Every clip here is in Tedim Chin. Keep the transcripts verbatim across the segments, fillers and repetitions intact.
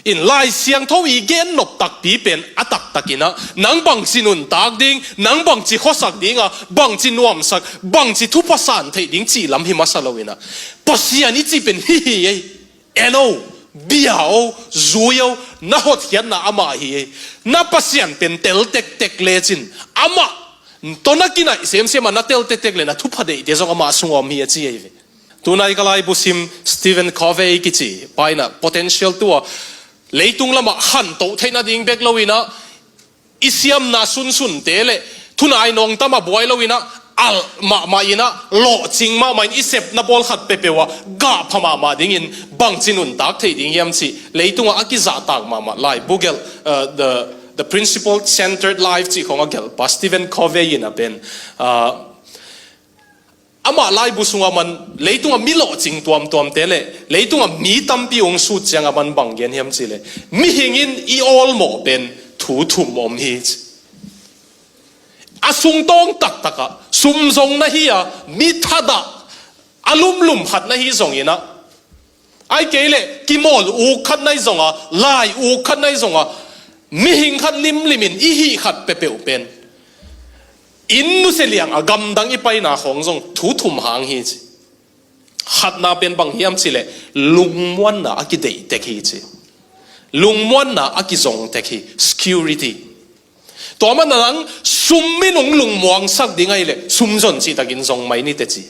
In Lai Siangtho i gen nop takpi pen a taktakin ah nang bangci nuntak ding, nang bangci khuasak ding a, bangci nuamsak, bangci thupha san theih ding cih lam hi masa lo in ah, Pasian i cih pen hih hi ei. En o, bia o, zui o, na hotkhiatna amah hi ei. Na Pasian pen tel tektek lecin amah tawh na kinaih semsem a, na tel tektek le na thupha deihte zong amah sungah om hi a ci ei ve. Tunai ka laibu sim Stephen Covey kici pa in ah potential tua leitung lamah khantoh theih nading bek lo in ah, i siamna sunsunte le thunai nawngtama buai lo in ah, alh mahmah in ah, lawhcing mahmah in i sepna bawl khat peuhpeuh ah gahpha mahmah dingin bangci nuntak thei ding hiam cih leitungah a kizahtak mahmah laibu gelh, uh, the, the principle centered life cih khong a gelh pa Stephen Covey in ah pen, uh, amah laibu sungah man leitungah mi lawhcing tuamtuamte le leitungah mi tampi hong sut ciangah man bang gen hiam cih le, mihing in i awlmawh pen thu thum om hi ci. A sungtawng taktakah sum zong na hi a, mi thatah a lumlum khat na hi zongin ah, ahih kei leh kimawl uk khat na hi zong a, lai uk khat na hi zong a, mihing khat limlim in i hih khat peuhpeuh pen inn nusia liang a gamdang i paina khong zong thu thum hang hi ci. Khatna pen bang hiam cih leh lungmuanna a kideih tek hi ci. Lungmuanna a kizong tek hi, security. Tua man a lang sum in hong lungmuangsak ding ahih leh sum zon cihtakin zong mai ni teh ci.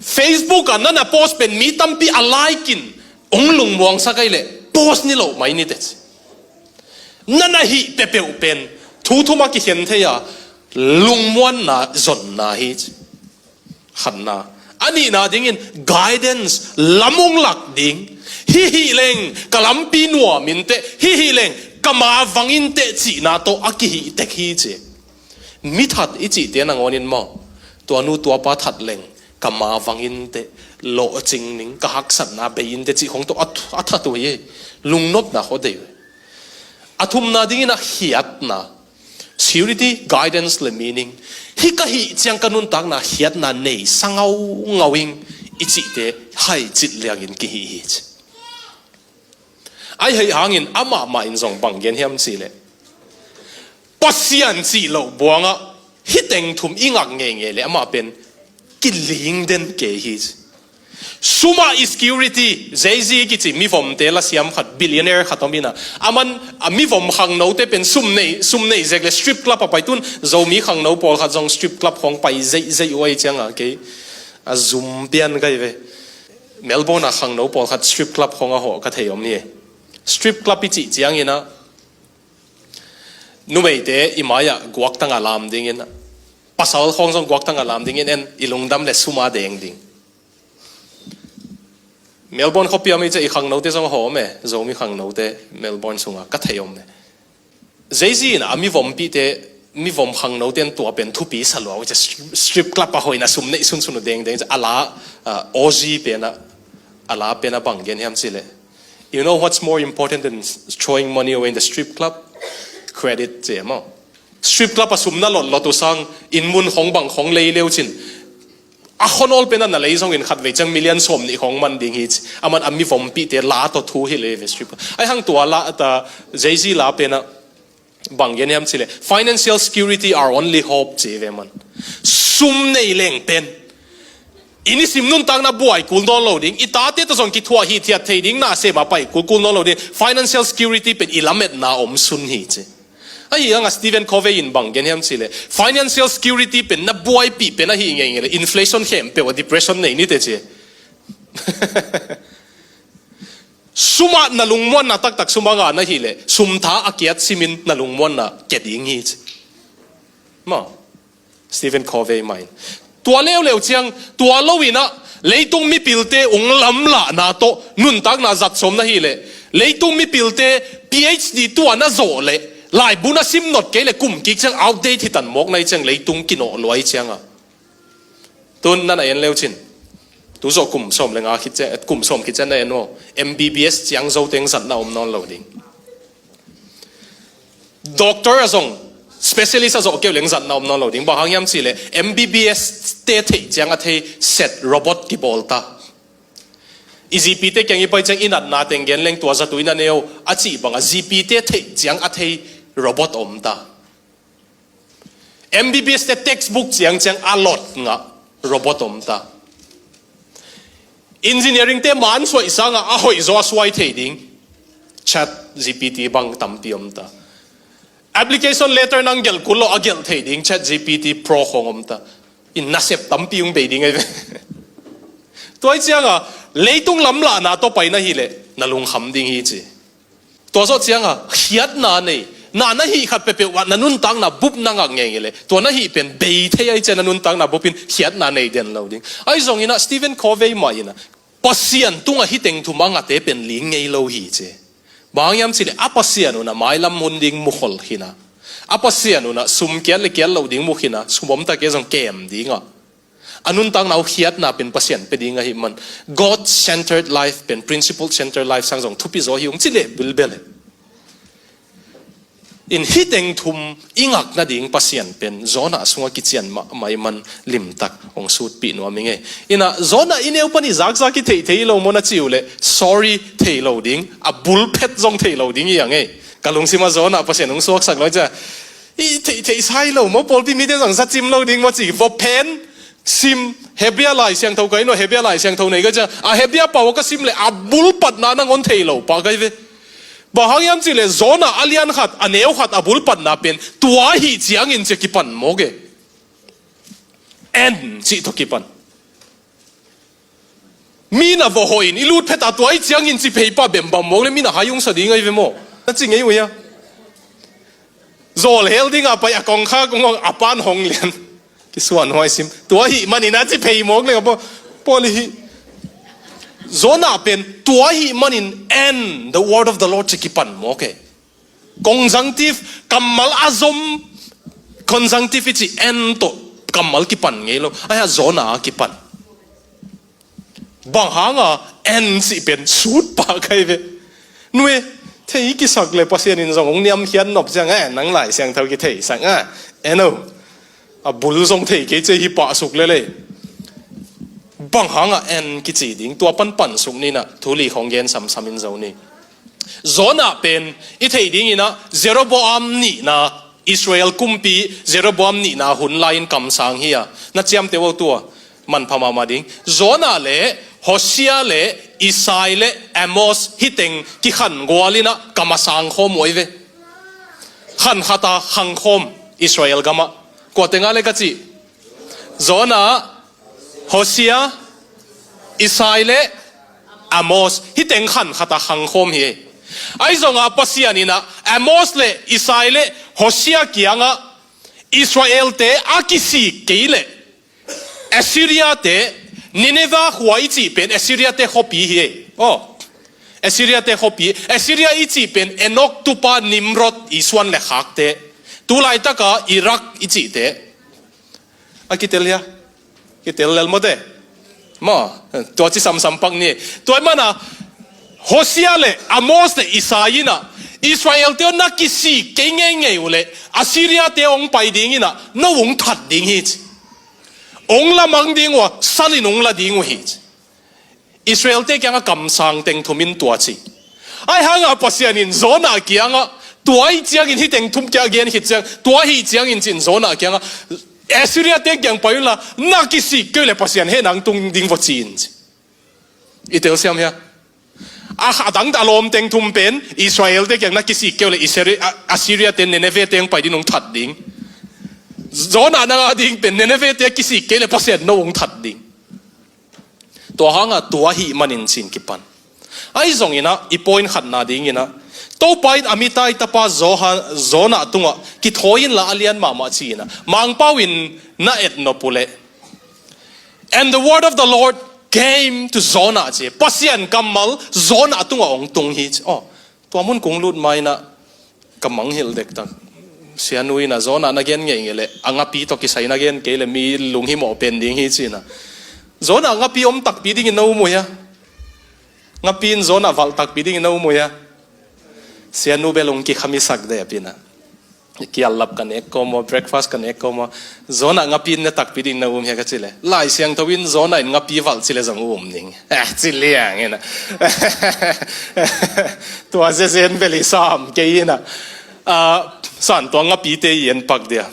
Facebook ah na na post pen mi tampi a like in hong lungmuangsak ahih leh post ni lo mai ni teh ci. Na na hih peuhpeuh pen thu thum a kikhen thei a, lungmuanna zonna hi ci. Khatna. A nihna dingin guidance, lam hong lak ding. Hih hih leng ka lampi nuam in teh, hih hih leng ka ma vang in teh cihna tawh a kihih tek hi ci. Mi that i cihte nangawnin maw, tua nu tua pa that leng ka ma vang in teh, lawhcing ning, ka haksatna bei in teh cih khong tawh a, a that uh hi. Lungnopna khaw dei uh. A thumna dingin a khiatna, security, guidance le meaning. Hih ka hih ciang ka nuntakna khiatna nei sa ngaungau ing i cihte hai cit liangin kihih hi ci. Ahih hangin amah mah in zong bang gen hiam cih leh, Pasian cih loh buangah hih teng thum i ngak ngeingei leh amah pen kiling den kei hi ci. Sum ah i security, Jay-Z kici mivomte lasiam khat, billionaire khat om in ah, aman a mivom khangnote pen sum nei, sum nei zek le strip club a pai. Tun Zomi khangno pawlkhat zong strip club khong pai zeihzeih uh ahih ciangah kei a zum pian ka hi ve. Melbourne a khangno pawlkhat strip club khong a hawh ka thei om hi. Strip club i cih ciangin ah numeite i mai-ah guaktang a lam dingin, pasal khong zong guaktang a lam dingin en, i lungdam le sum a deng ding. Melbourne khuapi a mi ci a, i khangnote zong a hawh om e, Zomi khangnote Melbourne sungah ka thei om e. Jay-Z in a mivompihte, mivom khangnote in tua pen thupi sa lua uh ci a, strip, strip club a hoih in a sum neih sunsun uh dengdeng ci a, a la, ah, Aussie pen ah, a la pen ah bang gen hiam cih leh, "You know what's more important than throwing money away in the strip club? Credit," ci e maw. Strip club a sum na lotlot uh sang inn mun khong bang khong lei le uh cin, a khuanawl pen ah na lei zongin khatvei ciang million sawm nih khong man ding hi ci. Aman a mivompihte la tawh thu hi le ve strip club. Ahih hang tua la, ta Jay-Z la pen ah bang gen hiam cih leh, "Financial security our only hope," ci ve man. Sum nei leng pen i nisim nuntakna buai kul nawn lo ding, i tate tawh zong kithuah hithiat thei ding, na sem a pai kulkul nawn lo ding. Financial security pen i lametna om sun hi ci. Ahih hangah Stephen Covey in bang gen hiam cih leh, financial security pen na buaipih pen ahih ngeingei leh inflation khempeuh ah depression nei ni teh ci. Sum ah na lungmuanna taktak sum a ngah na hih leh, sum tha a kiat simin na lungmuanna kia ding hi ci. Maw, Stephen Covey mah in. Tua leuleu ciang, tua lo in ah leitung mipilte hong lamlahna tawh nuntakna zat sawm na hih leh, leitung mipilte PhD tua na zawh leh laibu na sim not kei leh kum kik ciang outdate hi tan mawk na hi ciang, leitung kinawh lua hi ciang a. Tun na na en le uh cin, tu zawh kum sawm le nga khit ciang, kum sawm khit ciang na en maw, MBBS ciang zo teng zatna om nawn lo ding. Doctor a zong, specialist a zawh kei uh leng zatna om nawn lo ding. Bang hang hiam cih leh, MBBS te theih ciang a thei set robot kibawl ta. I zipite kiang i pai ciang i natna teng gen leng tua zatui na neu a cih bangah zipite theih ciang a thei robot om ta. M B B S te textbook ciang ciang a lot ngah robot om ta. Engineering te man suai sangah a hoih zaw a suai thei ding Chat G P T bang tampi om ta. Application letter nang gelh kul lo a gelh thei ding Chat G P T Pro khong om ta. In nasep tampi ung bei ding ai ve. Tuai cianga leitung lamlahna tawh paina hileh na lungkham ding hi ci. Tua zawh cianga khiatna nei na na hih khat pepeuh ah na nuntakna bup na ngak ngei leh tua na hih pen bei thei ai cian na nuntakna bupin khiatna nei den lo ding. Ai zonginah Stephen Covey mah inah Pasian tungah hiteng thum a ngate pen ling ngei lo hi ci. Bang hang hiam cileh a Pasian unah mailam hun ding mukhol khina, a Pasian unah sum kiat le kiat lo ding mukhina, sum omtak e zong kem dinga a nuntakna uh khiatna pen Pasian pe ding ahi man. God centered life pen principle centered life sang zong thupi zaw hi ung cileh bilbele. In hiteng thum i ngak nading Pasian pen Jonah sungah kician mahmah i man limtak hong sutpih nuam i ngei. Inah Jonah i neu pan i zakzak i theih thei lo maw na ci uh leh sorry thei lo ding, a bulphet zong thei lo ding i a ngei. Ka lungsimah Jonah Pasian hong suaksak lo cia i theih theih sai lo maw, pawlpi mite zong zacim lo ding maw ci vawphen sim. Hebrew Lai Siangtho ka ino Hebrew Lai Siangtho nei ka cia a Hebrew pau ka sim leh a bulpatna nangon thei lo pa kai ve. Bang hang hiam cileh Jonah a lian khat a neu khat a bulpatna pen tua hih ciangin cia kipan mawk e. En cih tawh kipan. Mi na vawhawh in i lut pheta tua hih ciangin ci phei pa bembam mawk le mi na hai ungsa ding ai ve maw? Na ci ngei uh hia? Zawl hel dinga pai a kongkha kong a pan hong lian. Kisuan huai sim tua hih manin a ci phei mawk le ka paw pawl i hih. Jonah pen tua hih manin and the word of the Lord ci kipan mawk e. Conjunctive kammal a zom. Conjunctive i ci and tawh kammal kipan ngei lo. Ai a Jonah a kipan. Bang hanga and cih pen sut pa kai ve. Nue thei kisak le Pasian in zong hong niamkhiat nop ciang a nang Lai Siangtho kitheisak a eno a bul zong thei kei cia hi pahsuk lele. Bang hanga en kici ding tua panpan suk ninah thu li khong gen samsam in zo ni. Jonah pen i theih dinginah Jeroboam nihna Israel kumpi Jeroboam nihna hun lai-in kamsang hi a na ciamteh uh tua manpha mahmah ding. Jonah le Hosea le Isai le Amos hiteng kikhan gualinah kam a sangkhawm uh ai ve. Khan khata khangkhawm Israel gamah. Kuate nga le ka cih? Jonah, Hosea, Isai le Amos hiteng khan khata khangkhawm hi. Ai zonga Pasian inah Amos le Isai le Hosea kiangah Israelte a kisik kei leh Assyria te Nineveh khua i cih pen Assyria te khuapi hi. Aw Assyria te khuapi Assyria i cih pen Enok tupa Nimrod i suan le khakte tulaitaka Iraq i cihte a kitel hia? Kitel lel mawte. Maw tua ci samsam pak ni. Tua i mana Hosea le Amos le Isai inah Israelte na kisik kei ngeingei uh leh Assyria te hong pai dinginah no hong that ding hi ci. Hong lamang ding uh a salin hong la ding uh hi ci. Israelte kiangah kamsang teng thumin tua ci. Ai hanga Pasian in Jonah kiangah tua hih ciangin hiteng thum kiah gen khit ciang tua hih ciangin cin Jonah kiangah Assyria te kiang pai unla na kisik kei le Pasian heh nang tung ding vawcin ci. I telsiam hia? A kha dang a lawm teng thum pen Israelte kiang na kisik kei le Assyria te Nineveh teng pai din hong that ding. Jonah nanga ding pen Nineveh te kisik kei le Pasian no hong that ding. Tua hanga tua hih manin cin kipan. Ai zonginah i point khatna dinginah Topa in Amitai tapa Jonah tungah kithawi inla a lian mahmah ci-inah Mangpau in na etnop uh leh and the word of the Lord came to Jonah ci. Pasian kammal Jonah tungah hong tung hi ci. Aw tua mun kung lut mainah ka mangngilh dektak. Sianu inah Jonah na gen ngeingei leh a ngapi tawh kisai na gen kei le mi lunghimawh pen ding hi cinah. Jonah ngapi om takpi dingin na um uh hia? Ngapi in Jonah valh takpi dingin na um uh hia? Sianu bel hong kikhamisak depinah Kiallap ka nek ko maw, breakfast ka nek ko maw, Jonah ngapi in na takpi ding na um hia ka ci le, Lai Siangtho in Jonah in ngapi valh ci le zong um ning. Eh, ci liang ina. Tua zezen bel i sam kei ina. Ah, san tua ngapite i en pak dia.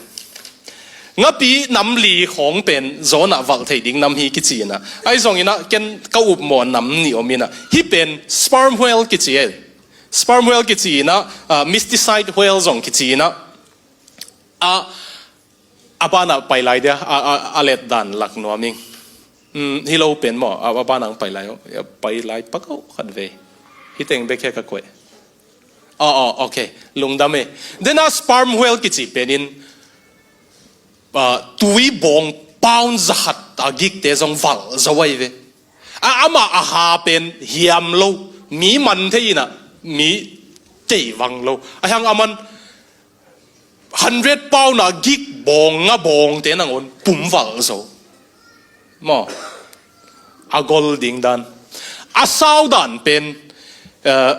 Ngapi nam li khawng pen Jonah valh thei ding nam hi kici ina. Ahi zong ina ken ka upmawh nam nih om ina. Hih pen sperm whale kici e. Sperm whale kici ina, ah, mysticide whale zong kici ina. A, a banah pai lai dia, a, a, a let dan lak nuam ing. Hmm, hi lo pen maw, a, a banah pai lai, pai lai pak o khat ve. Hi teng bek he ka koih. Oh, oh, okay. Lungdam e. Dena sperm whale kici pen in, ah, tui bawng pound za khat a gikte zong valh zo ahi ve. A, amah a ha pen hiam lo, mi man thei ina, mi tei vang lo. A hiang aman hundred pound a gik bawng nga bawngte nangawn pum valh zo. Maw, a gol ding dan. A sau dan pen, eh,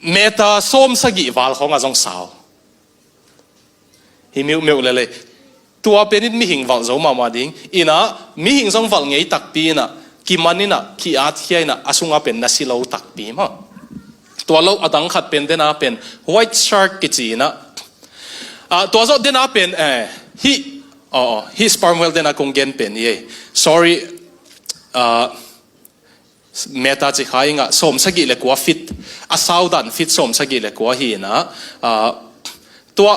meter sawm sagih val khawng a zong sau. Hi miuhmiuh lele. Tua pen in mihing valh zo mahmah ding. Ina, mihing zong valh ngei takpi ina, kiman ina, ki-at khia ina, a sunga pen na si lo takpi maw. Tua lo a dang khat pen dena pen white shark kici ina. Ah, tua zawh dena pen, eh, hi, oh, oh, hi sperm whale dena kong gen pen hi e. Sorry, ah, meter ci kha ing a, sawm sagih le kua feet, a sau dan feet sawm sagih le kua hi ina, ah, tua,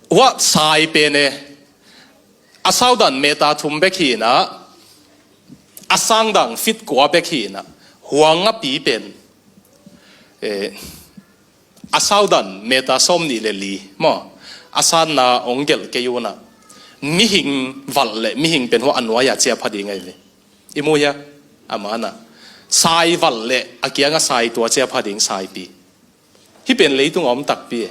hua sai pen e, a sau dan meter thum bek hi ina, a sang dan feet kua bek hi ina, hua ngapi pen, eh, a sau dan meter sawm nih le li maw, a sanna hong gelh kei un a, mihing valh le mihing pen hua a nuai a ciapha ding ahi ve. I mu hia? A mana sai valh le a kianga sai tua ciapha ding saipi. Hi pen leitung a om takpi e.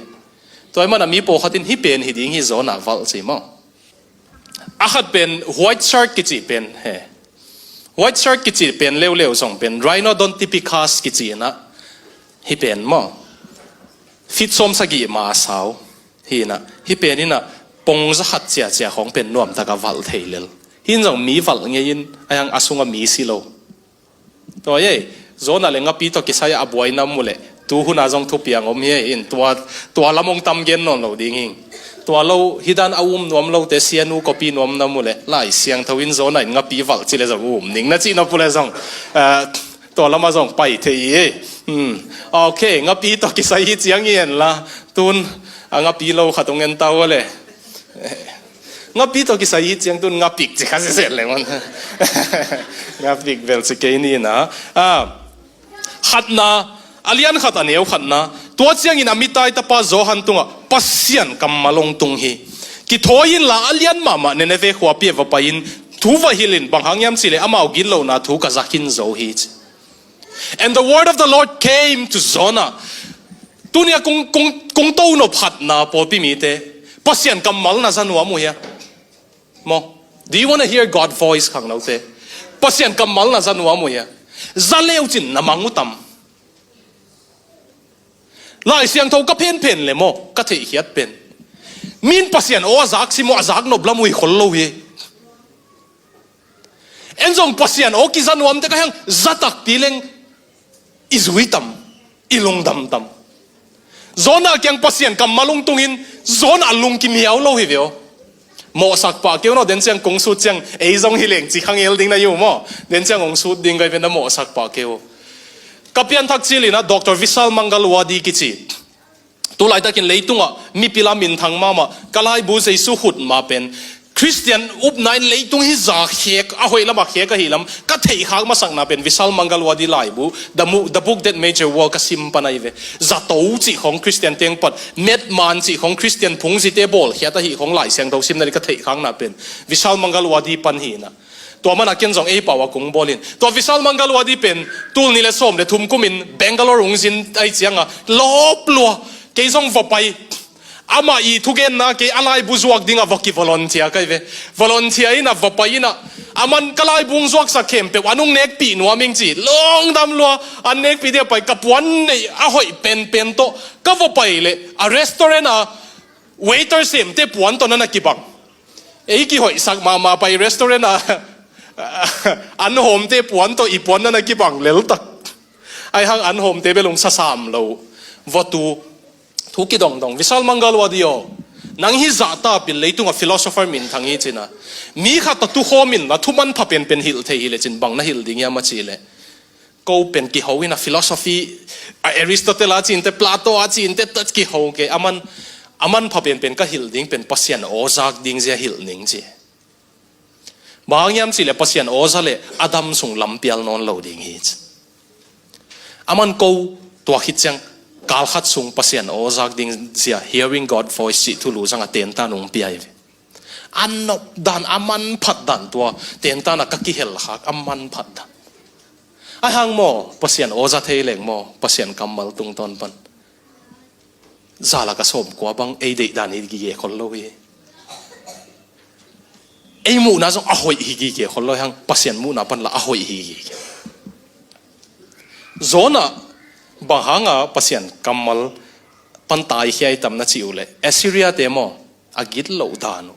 Tua hi mana mi pawlkhat in hi pen hi ding hi Jonah valh ci maw. A khat pen white shark kici pen he. White shark kici pen leuleu zong pen Rhinodontypicus kici ina. Hi pen maw, feet sawm sagih ma a sau hi ina. Hi pen ina pong za khat ciacia khawng pen nuamtaka valh thei lel. Hi in zong mi valh ngei in a hiang a sunga mi si lo. Tua ei, Jonah le ngapi tawh kisai a buai nam mu le, tu huna zong thupiang om hi ei in, tua, tua lam hong tam gen nawn lo ding hing. Tua lo, hi dan a um nuam lote, sianu kopi nuam nam mu le, Lai Siangtho in Jonah in ngapi valh ci le zong um ning na cih na pu le zong, eh, tua lama zong pai thei hi ei. Hmm. Ok, ngapi tawh kisai hi ciang hi en la, tun, a ngapi lo khat hong en ta uh a le. Ngapi tawh kisai hi ciang tun ngapik ci kha sisel le man. Ngapik bel ci kei ni na. Ah, khatna, a lian khat a neu khatna. Tua ciangin a mitai tapa Johan tungah Pasian kammal hong tung hi. Kithawi inla a lian mahmah Nineveh khuapi ah va pai-in thu va hilh in, bang hang hiam cih leh amau gitlohna thu ka za khin zo hi ci. And the word of the Lord came to Jonah. Tuni a kong, kong, kong to nop khatna pawlpi mite, Pasian kammal na za nuam uh hia? Maw? Do you wanna hear God voice, khangnote? Pasian kammal na za nuam uh hia? Za leu cin na mang uh tam? Lai Siangtho ka phenphen le maw, ka theihkhiat pen, min Pasian aw a zak sim uh, a zak nop lam uh hi khol lo hi. En zong Pasian aw kiza nuam tek a hiang za takpi leng i zui tam, i lungdam tam? Jonah kiang Pasian kammal hong tungin Jonah lung kimiau lo hi ve aw. Mawhsak pah kei un aw, den ciang kong sut ciang ei zong hi leng ci khangel ding na hi uh maw. Den ciang hong sut ding ka hi ve, na mawhsak pah kei uh. Ka pianthak cil inah Doctor Vishal Mangalwadi kici, tu laitakin leitungah mipil a minthang mahmah, ka laibu Jesu khut ma pen Khristian upna in leitung hi za khek, a hoih lamah khek ahih lam ka theihkhak masakna pen Vishal Mangalwadi laibu, The Mo-, The Book That Made the World, ka sim pan ahi ve. Zato cih khawng Khristian teng pat, Metman cih khawng Khristian phungzite bawlkhiat ahih khawng Lai Siangtho simna ding ka theihkhakna pen Vishal Mangalwadi pan hi inah. Tua mana ken zong ei pau a kong bawl in. Tua Vishal Mangalwadi pen tul nih le sawm le thum kumin Bangalore hong zin ahi cianga lawp lua. Kei zong va pai. Amah i thugenna kei a laibu zuak dingah va ki volunteer kai ve. Volunteer inah va pai inah, aman ka laibu hong zuaksak khempeuh an hong nekpih nuam ing ci. Lungdam lua, an nekpih dingah pai, ka puan neih a hoih penpen tawh ka va pai leh a restaurant a waiter semte puan tawh na na kibang. Ei kihoihsak mahmah pai restaurant a an hawmte puan tawh i puan na na kibang leltak. Ai hang an hawmte bel hong sasam lo. Vatu thu kidongdong. Vishal Mangalwadi aw, nang hi zahta pil, leitungah philosopher minthang hi cina. Mi khat a tukhawm in la thuman pha penpen hilh thei hi lecin bang na hilh ding hiam a cih leh, ko pen kiho in a philosophy, a Aristotle a cinte, Plato a cinte ta kiho kei. Aman, aman pha penpen ka hilh ding pen Pasian aw zak ding zia hilh ning ci. Bang hang hiam cih leh Pasian aw za leh a dam sung lampial nawn lo ding hi ci. Aman ko tua khit ciang kalkhat sung Pasian aw zak ding zia, hearing God voice cih thulu zangah tentan hong pia hi ve. A nop dan, a manphat dan, tua tentan a ka kihel khak a manphat dan. Ai hang maw, Pasian aw za thei leng maw, Pasian kammal tungtawn pan za lak a sawmkua bang ei deih dan hi gige khol lo hi. Ei muhna zong a hoih hi gige khol lo hi hang, Pasian muhna pan la a hoih hi gige. Jonah bang hanga Pasian kammal pan taikhia i tam na cih uh leh, Assyria te maw, a gitloh dan uh.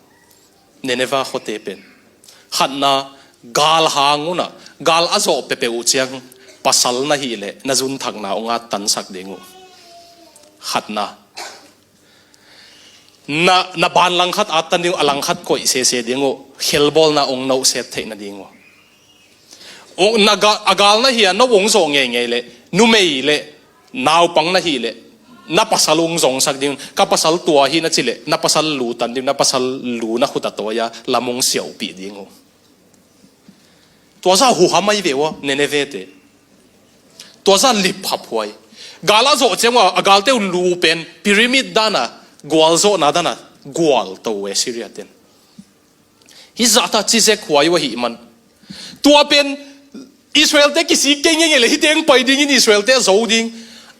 Nineveh khuate pen khatna, gal hang unah, gal a zawh peuhpeuh uh ciang pasal na hih leh na zunthakna hong attansak ding uh. Khatna, na, na ban langkhat attan ding uh, a langkhat koih sese ding uh, khelbawlna hong nohset theih nading uh. Ung, na ga-, a gal na hia, no hong zawh ngeingei leh, numei leh naupang na hih leh, na pasal hong zongsak ding uh. Ka pasal tua hi na cih leh, na pasal lu tan ding uh, na pasal lu na khut a tawi a lam hong siauhpih ding uh. Tua zah huham ahi ve ua, Nineveh te. Tua zah lip haphuai. Gal a zawh ciang ua, a galte uh lu pen pyramid dana, gualzawhna dana gualto uh Assyria ten. Hi zahta cizek huai uh ahih man, tua pen Israelte kisik kei ngeingei leh hih teng pai dingin Israelte a zo ding.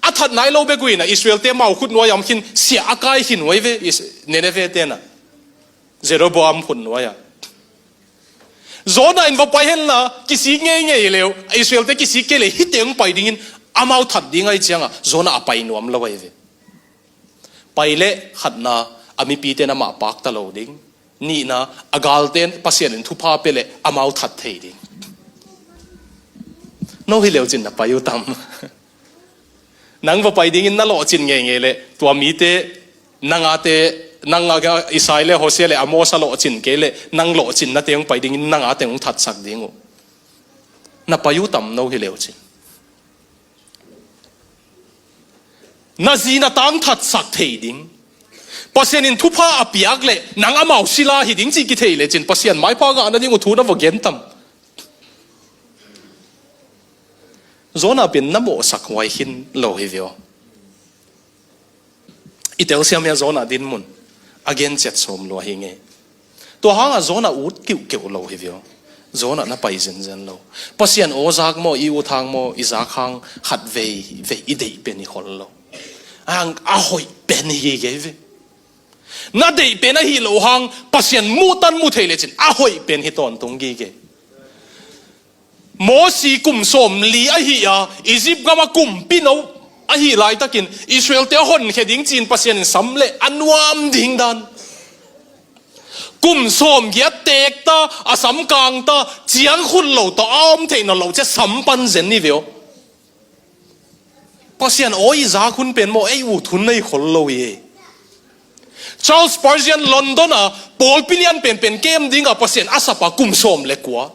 A that nai lo bek uh inah Israelte mau khut nuai a om khin, siah a kai khin uh ahi ve Is-, Nineveh tenah. Jeroboam khut nuai-ah. Jonah in va pai henla, kisik ngeingei leh, Israelte kisik kei leh hih teng pai dingin amau that ding ahi ciangah Jonah a pai nuam lo ahi ve. Pai leh khatna, a mipite in amah pakta lo ding. Nihna, a galte in Pasian in thupha pia leh amau that thei ding. No hi leucin na pai uh tam? Nang va pai dingin na lawhcin ngeingei leh, tua mite, nang a te, nang a Isai leh Hosea leh Amos a lawhcin kei leh, nang lawhcinna teng pai dingin nang a teng hong thatsak ding uh. Na pai uh tam no hi leucin? Na zi na ta hong thatsak thei ding. Pasian in thupha a piak leh, nang amau sila hi ding cih kithei lecin, Pasian maipha ngah nading uh thu na va gen tam? Jonah pen na mawhsak huai khin lo hi ve aw. I telsiam hi a, Jonah dinmun a gen ciat sawm lua hi ngei. Tua hangah Jonah ut kiuhkeuh lo hi ve aw. Jonah na pai zenzen lo. Pasian aw zak maw, i ut hang maw, i zak hang khat veivei i deih pen hi khol lo. A hang a hoih pen hi gige ve. Na deih pen ahih loh hang Pasian muhtan mu thei lecin a hoih pen hi tawntung gige. Mosi kum sawmli ahi a, Egypt gama kumpino ahih laitakin Israelte a honkhia ding ci-in Pasian in sam leh a nuam ding dan. Kum sawmgiat teekta, a sam kangta, ciangkhut lo tawh a om theih nawn loh ciang sam pan zen ni ve aw. Pasian aw i zak hun pen maw, ei ut hun nei khol lo hi. Charles Spurgeon London a pawlpi lian penpen kem dingah Pasian a sapa kum sawm le kua.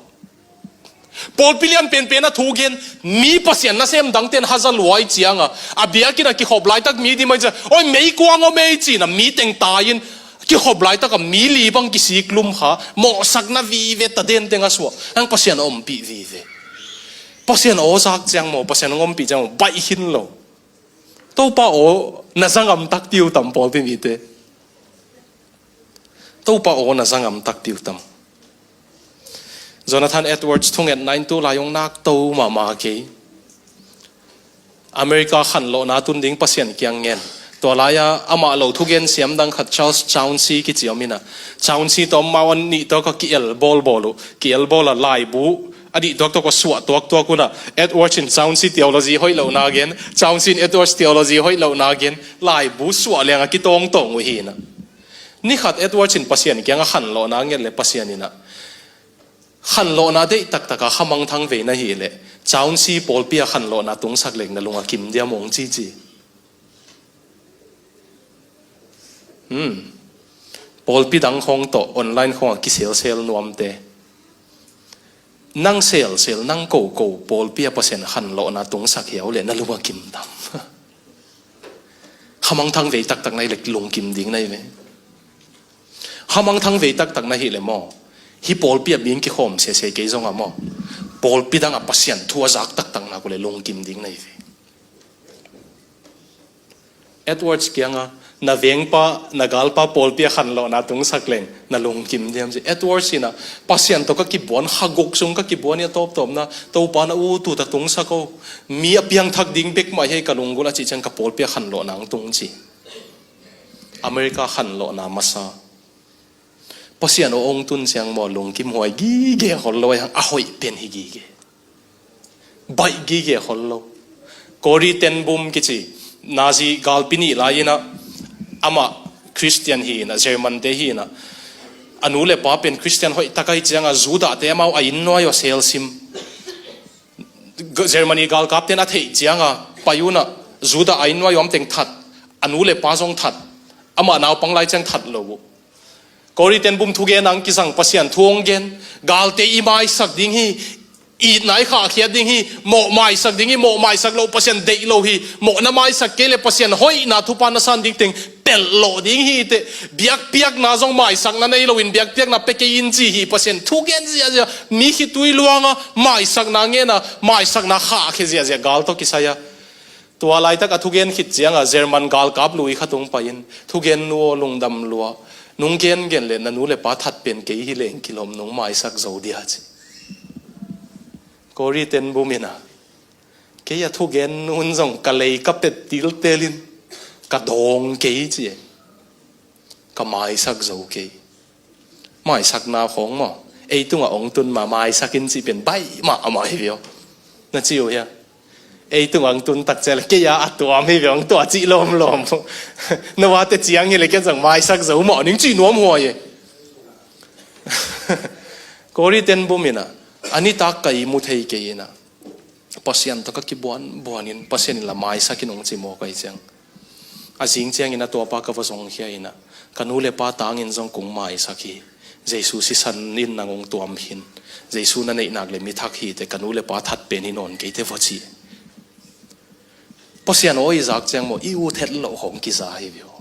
Pawlpi lian penpen a thugen, mi Pasian nasem dangten haza luai cianga, a biakinn a kikhop laitak mi dim ai ciang, oi, meikuang om ei cina, mi teng tai-in, kikhop laitaka mi li bang kisik lum kha, mawhsakna vive ta den teng a suah, ang Pasian a ompih vive. Pasian aw zak ciang maw, Pasian a ompih ciang maw, baih khin lo. Topa aw na zangam takpi uh tam pawlpi mite. Topa aw na zangam takpi uh tam. Jonathan Edwards thungetna in tu lai hong nak to mahmah kei. America khanlawhna tun ding Pasian kiang ngen. Tua lai-a amah lo thugen siam dang khat, Charles Chauncey kici om inah, Chauncey tawh amau a nih tawh ka ki-el bawlbawl uh, ki-el bawl a laibu a nih tuaktuak uh a suah tuaktuak unah, Edwards in Chauncey theology hoih lohna gen, Chauncey in Edwards theology hoih lohna gen, laibu suah liang a kitawngtawng uh hi inah. Ni khat Edwards in Pasian kiangah khanlawhna nget le Pasian inah, khanlawhna deih taktak a khamangthang vei na hih leh Chauncey pawlpi a khanlawhna tungsak leng na lung a kim diam, hong cici. Hmm. Pawlpi dang khawng tawh online khawng a kiselsel nuamte, nang selsel, nang koko pawlpi a Pasian khanlawhna tungsak hiau leh na lung a kim tam? Khamangthang vei taktak na hih leh lungkim ding na hi ve. Khamangthang vei taktak na hih leh maw, hih pawlpi a bing kikhawm sese kei zongah maw, pawlpi dang a Pasian thu a zak taktak nak uh leh lungkim ding na hi ve. Edwards kiangah, na vengpa, na galpa pawlpi a khanlawhna tungsak leng na lungkim diam ci. Edwards inah, Pasian tawh ka kibuan, kha guk sung ka kibuan hi a, tawptawpna Topa na ut ut a tungsak o, mi a piangthak ding bek mah hi ka lunggulh a cih ciang ka pawlpi a khanlawhna hong tung ci. America khanlawhna masa. Pasian aw hong tun ciang maw, lungkim huai gige khol lo, a hoih pen hi gige. Baih gige khol lo. Corrie ten Boom kici Nazi galpi nih lai inah, amah Christian hi inah, German te hi inah, a nu le pa pen Christian hoih tak ahi ciangah Judah te amau a inn nuai aw selsim. Germany galkap ten a theih ciangah pai unah Judah a inn nuai aw om teng that, a nu le pa zong that, amah naupang lai ciang that lo uh. Corrie ten Boom thugen ang kizang, Pasian thu hong gen, galte i maisak ding hi, itna i khahkhiat ding hi, mawh maisak ding hi, mawh maisak loh Pasian deih lo hi, mawh na maisak kei le Pasian hoihna thupha na san ding teng pelh lawh ding hi teh, biakpiakna zong maisakna nei loin biakpiakna pia kei in ci hi, Pasian thugen ziahziah, mi khitui luanga maisakna ngena, maisakna khahkhia ziahziah gal tawh kisai a. Tua laitak a thugen khit ciangah German galkap lui khat hong pai-in, thugen nu aw, lungdam lua, nong gengen le na nu le pa that pen kei hi leng kilawm, nong maisak zo dia ci. Corrie ten Boom inah, kei a thugen nun zong ka lei ka pet tiltelin ka dawng kei ci e. Ka maisak zo kei. Maisakna khawng maw, ei tungah hong tun ma, maisak in cih pen baih mahmah hi ve aw. Na ci uh hia? Ei tungah hong tun tak ciang le kei a a tuam hi ve, hong tuah cih lawmlawm. Na vate ciang hi le ken zong maisak zo mawh ning cih nuam huai e. Corrie ten Boom inah, a nitak ka ihmu thei kei inah, Pasian tawh ka kibuanbuanin Pasian in la maisak in hong ci mawk ahi ciang, a zing ciangin a tuapa ka va zongkhia inah, ka nu le pa tangin zong kong maisak hi. Jesu sisan in nang hong tuam khin. Jesu na neih nak le mi thak hi teh, ka nu le pa that pen hi nawn kei teh va ci. Pasian aw i zak ciang maw, i ut het loh khawng kiza hi ve aw.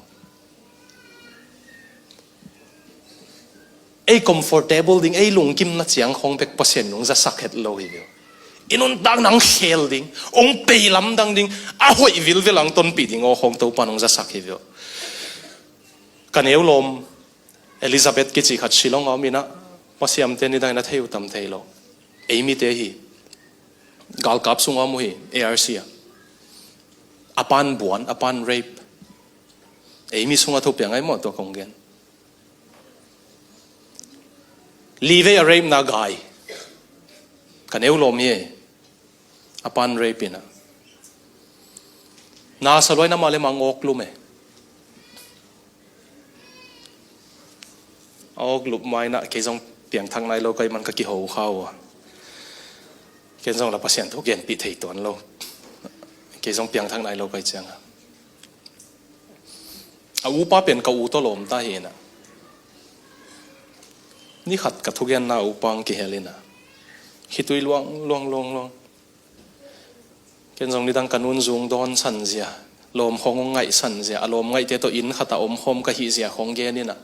Ei comfortable ding, ei lungkimna ciang khawng bek Pasian in hong zasak het lo hi ve aw. I nuntakna hong khel ding, hong pei lamdang ding, a hoih vilvel a hong tonpih ding aw khawng Topa in hong zasak hi ve aw. Ka neu lawm Elizabeth kici khat Shillong a om inah, pasiamte nidang in a thei uh tam thei lo. Ei mite hi. Galkap sung a om uh hi, A R C a. A pan buan, a pan rape. Ei mi sungah thupiang ahi maw tua kong gen. Livei a rape na gai. Ka neu lawm hi e. A pan rape inah. Na sa luai na mah le mang awk lum e. A awk lup ma inah kei zong piangthak nai lo ka hih man ka kiho kha uh a. Ken zong la Pasian thu genpih thei tuan lo. Kei zong piangthak nai lo ka hih ciangah. A upa pen ka u tawh lawmta hi inah. Ni khat ka thugenna a upa hong kihel inah. Khitui luang, luang, luang, luang. Ken zong nidang ka nun zung dawn sanzia, lawm khawng hong ngaih sanzia, a lawm ngaihte tawh inn khatah omkhawm ka hihzia khawng gen inah.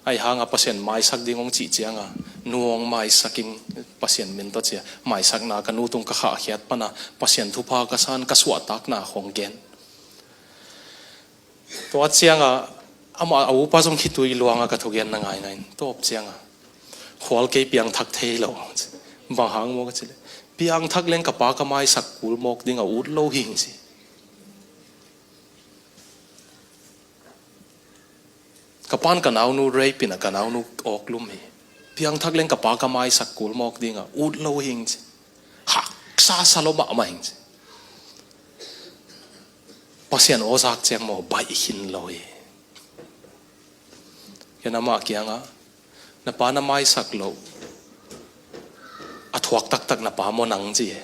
Ahi hanga Pasian maisak ding hong cih cianga, nu hong maisak ing Pasian min tawh cia, maisakna ka nu tung ka khahkhiat pana Pasian thupha ka san ka suahtakna khawng gen. Tua cianga amah a upa zong khitui luanga ka thugenna ngaingai in, tawp cianga khual kei piangthak thei lo. Bang hang maw ka cih leh, piangthak leng ka pa ka maisak kul mawk ding a ut lo hing ci. Ka pa'n ka naunu rape in a ka naunu awklum hi. Piangthak leng ka pa ka maisak kul mawk ding a, ut lo hing ci. Haksa sa lo mahmah hing ci. Pasian aw zak ciang maw baih khin lo hi. Ken amah kiangah, na pa na maisak loh a thuak taktak na pa maw nang ci hi.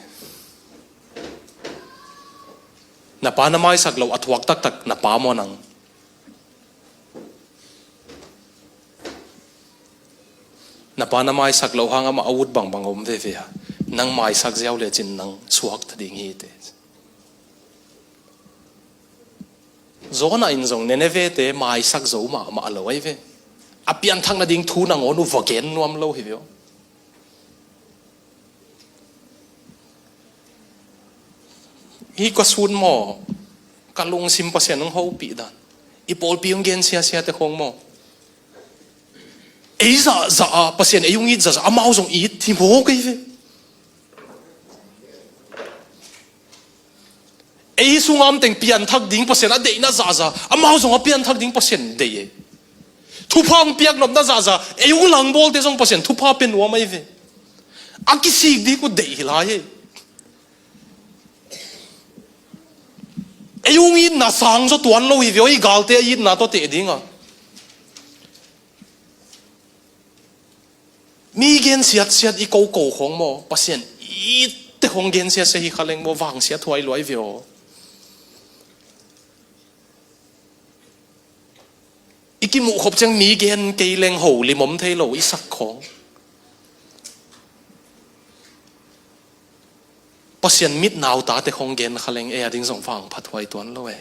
Na pa na maisak loh a thuak taktak na pa maw nang? Na pa na maisak loh hang amah a ut bangbang a om veve a, nang maisak ziau lecin nang suak ta ding hi te. Jonah in zong Nineveh-te maisak zo mahmah lo ahi ve. A pianthak nading thu nangawn uh va gen nuam lo hi ve aw. Hih ka sun maw, ka lungsim Pasian hong hopih dan. I pawlpi hong gen siasia te khong maw, ei zahzah a, Pasian ei hong it zahzah, amau zong it hi maw kei ve. Ei sungah om teng pianthak ding Pasian a deihna zahzah, amau zong a pianthak ding Pasian deih e. Thupha hong piak nopna zahzah, ei hong langbawlte zong Pasian thupha pia nuam ahi ve. A kisik ding uh deih hi lai e. Ei hong itna sang zaw tuan lo hi ve aw, i galte a itna tawh teh ding a. Mi gensiatsiat i koko khong maw, Pasian itte khong gensiatsia hi kha leng maw, vangsiat huai luai ve aw. I kimuh khop ciang mi gen kei leng ho limom thei lo i sak khong. Pasian mit nautate khong gen kha leng ei a ding zong vangphat huai tuan lo e.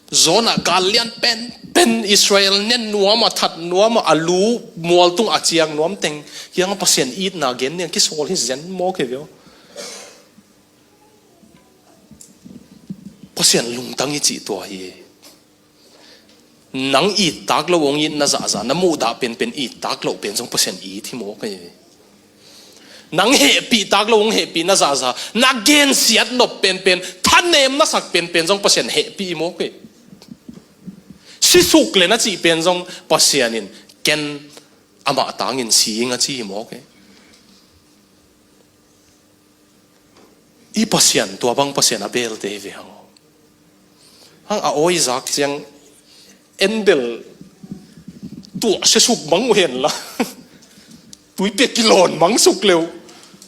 Jonah gal lian penpen Israel nen nuam a, that nuam a, a lu mualtung a ciang nuam teng kiangah Pasian itna gen ding a kisawl hi zen maw kei ve aw. Pasian lungtang i cih tua hi. Nang ittak lo hong itna zahzah, na muhdah penpen ittak loh pen zong Pasian it hi maw kei. Nang hehpihtak lo hong hehpihna zahzah, na gensiat nop penpen, thanem na sak penpen zong Pasian hehpih hi maw kei. Sisuk le na cih pen zong Pasian in ken amah tangin si ing a ci hi maw kei. I Pasian tua bang Pasian a belte hi ve hang aw. Hang a awi zak ciang endel tuah sesuk mang uh henla tuipia kilawn mang suk leuh,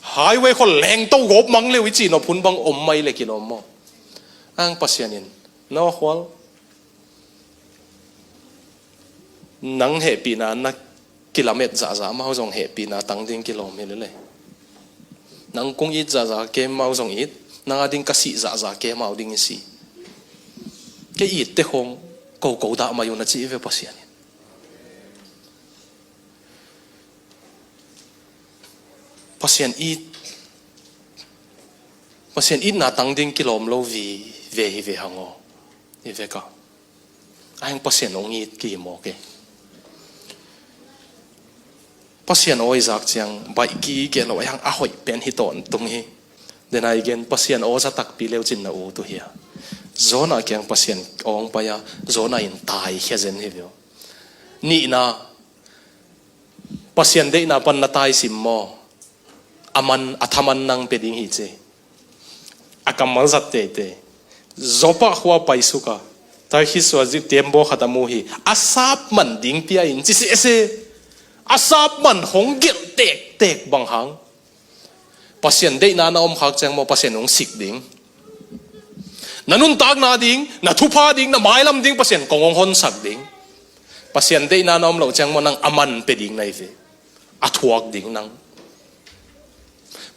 highway khol lengto gawp mang leuh i cih nop hun bang om mai le kilawm maw. Hang Pasian in, Noah khual, nang hehpihna na kilamet zahzah, amau zong hehpihna tang ding kilawm hi lele. Nang kung it zahzah kem, amau zong it. Nang a ding ka sih zahzah kem, amau ding i sih. Kei itte khong koko dah mai un a ci hi ve Pasian in. Pasian it, Pasian itna tang ding kilawm lo vi ve hi ve hang aw. I vek a, a heng Pasian hong it ki maw kei. Pasian awi zak ciang baih ki geh lo a hang a hoih pen hi tawntung hi. Dena i gen Pasian aw za takpi leu cin na ut uh hi a. Jonah kiang Pasian awng pai a, Jonah in taikhia zen hi ve aw. Nihna, Pasian deihna pan na taisim maw? A man, a thaman nang pia ding hi ci. A kammal zat teitei. Joppa khua paisuk a, Tarkhis sua zih tembaw khat a mu hi. A sap man ding pia in ci sese. A sap man hong gelh tektek bang hang. Pasian deihna na om khak ciang maw, Pasian hong sik ding. Na nuntakna ding, na thupha ding, na mailam ding Pasian kong hong honsak ding. Pasian deihna na om loh ciang maw, nang a man pia ding na hi ve. A thuak ding nang.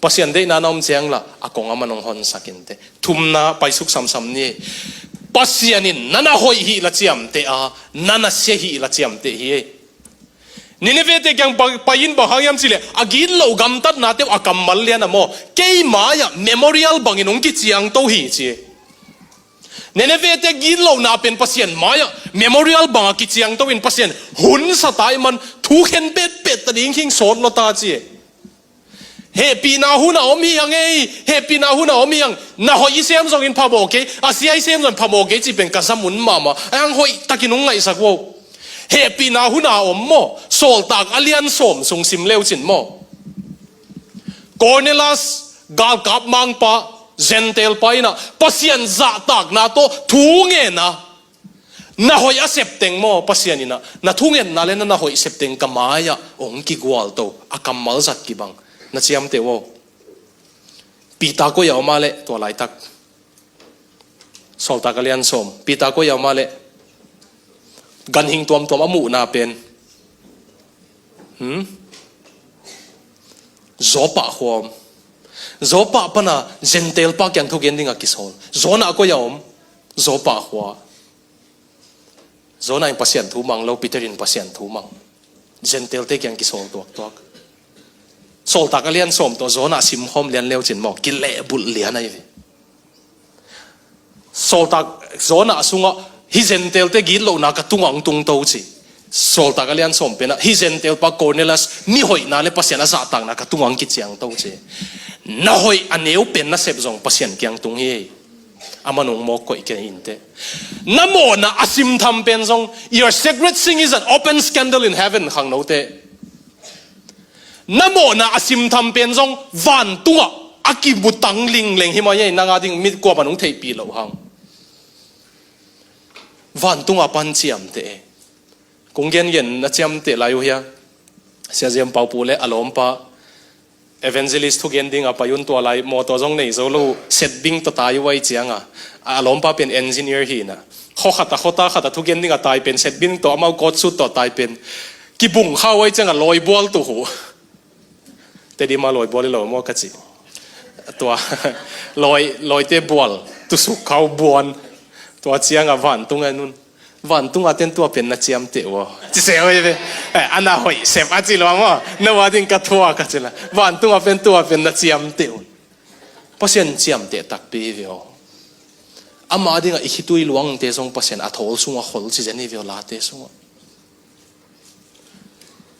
Pasian deihna na om ciang lah a kong a man hong honsak in teh. Thumna paisuk samsam ni. Pasian in na na hoih hih la ciamteh a, na na sia hih la ciamteh hi. Nineveh-te kiang pa-, pai in bang hang hiam cih leh, a gitloh gamtatnate uh a kammal lian a maw, kei mai-ah memorial bangin hong kiciangto hi ci. Nineveh-te gitlohna pen Pasian mai-ah memorial bangah kiciangto in Pasian hun sa ta ahih man thu khen petpet ta ding hing sawt lo ta ci. Hehpihna hun a om hi hang ei, hehpihna hun a om hi hang. Na hoih i sem zongin phamawh kei, a sia i sem zongin phamawh kei cih pen ka zamun mahmah. Ahi hang hoih takin hong ngaihsak vo. Hehpihna hun a om maw? Sawltak a lian sawm sung sim leucin maw? Cornelius, galkap mangpa, Gentile pa in ah Pasian zahtakna tawh thu ngen a, na hoih a sep teng maw, Pasian in ah na thungetna le na, na hoih sep teng ka mai-ah hong kigualto, a kammal zat kibang. Na ciamteh uh aw. Peter koi a om a leh tua laitak? Sawltak a lian sawm. Peter koi a om a leh? Ganhing tuamtuam a muhna pen, hmm? Joppa khua om. Joppa pana Gentile pa kiang thugen dingah kisawl. Jonah koi a om? Joppa khua. Jonah in Pasian thu mang lo, Peter in Pasian thu mang. Gentile-te kiang kisawl tuaktuak. Sawltak a lian sawm tawh Jonah simkhawm lian leucin maw, kilehbulh lian ahi ve. Sawltak Jonah sungah hih Gentile-te gitlohna ka tungah hong tungto ci. Sawltak a lian sawm penah hih Gentile pa Cornelius mihoihna le Pasian a zahtakna ka tungah hong kiciangto ci. Na hoih a neu pen na sep zong Pasian kiang tung hi. A man hong mawk koih kei inteh. Na mawhna a simtham pen zong, your secret sin is an open scandal in heaven, khangnote. Na mawhna a simtham pen zong vantungah a kimutang lingleng hi mai ei, nang a ding mi kuamah hong theihpih loh hang. Vantungah pan ciamteh e. Kong gengen na ciamteh lai uh hia? Sia Ziam Pau Pu le a lawmpa evangelist thugen dingah pai un, tua lai mawtaw zong nei zo lo, setbing tawh tai uh ahi cianga, a lawmpa pen engineer hi na. Khaw khat a, khaw ta khat a thugen dingah tai pen, setbing tawh amau coat suit tawh tai pen kibung kha uh ahi cianga lawibual tuh uh. Tedim a lawibual i lo maw ka ci. Tua lawi, lawite bual tusuk kha uh buan. Tua cianga vantung en un. Vantunga ten tua pen na ciamteh uh aw, ci se uh hi ve. Eh, a na hoih sep a ci lo maw. Na ua ding ka thua ka ci la. Vantunga pen tua pen na ciamteh un. Pasian ciamteh takpi hi ve aw. Ama dingah i khitui luangte zong Pasian a thawl sungah khol ci zen hi ve aw, late sungah.